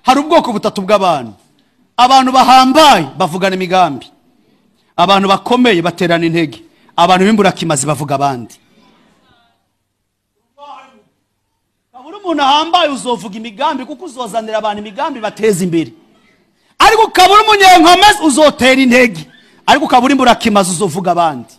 Hari ubwoko butatu bw'abantu. Abantu bahambaye bavugana imigambi, abantu bakomeye baterana intege, abantu b'imburakimazi bavuga abandi. Kabura umuntu ahambaye uzovuga imigambi kuko uzozanira abantu imigambi bateza imbere, ariko ukabura umunyenkomezi uzotera intege, ariko ukabura imburakimazi uzovuga abandi.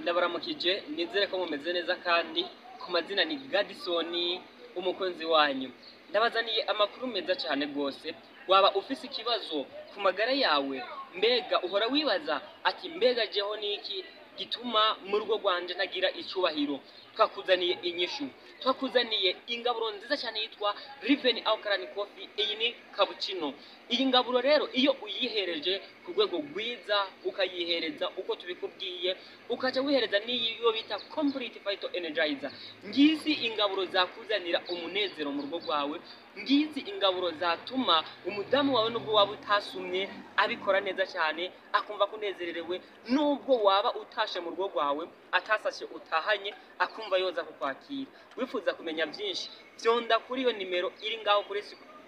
Ndabaramukije, nizere ko mumeze neza kandi ku mazina ni Gadisoni umukunzi wanyu. Ndabazaniye amakuru meza cyane rwose. Waba ufise ikibazo ku magara yawe, mbega uhora wibaza ati mbega jeho niki gituma mu rugo rwanje ntagira icyubahiro? Twakuzaniye inyishu, twakuzaniye ingaburo nziza cyane yitwa Riven Alkaline Coffee. Iyi ni cappuccino. Iyi ngaburo rero iyo uyihereje ku rwego rwiza, ukayihereza uko tubikubwiye, ukaca wihereza n'iyo bita Complete Phyto Energizer, ngizi ingaburo zakuzanira umunezero mu rugo rwawe, ngizi ingaburo zatuma umudamu wawe nubwo waba utasumye abikora neza cyane akumva ko unezerewe, nubwo waba utashe mu rugo rwawe atasashe utahanye akumva yoza kukwakira. Wifuza kumenya byinshi, fyonda kuri iyo nimero iri ngaho kuri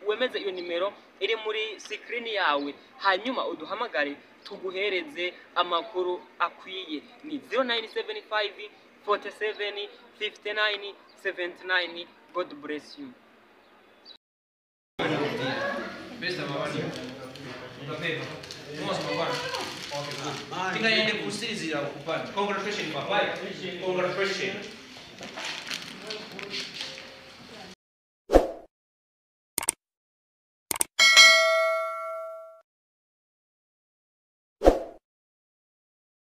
wemeze iyo nimero iri muri sikirini yawe, hanyuma uduhamagare tuguhereze amakuru akwiye. Ni 0975 47 59 79. God bless you. Congratulations, papa. Congratulations.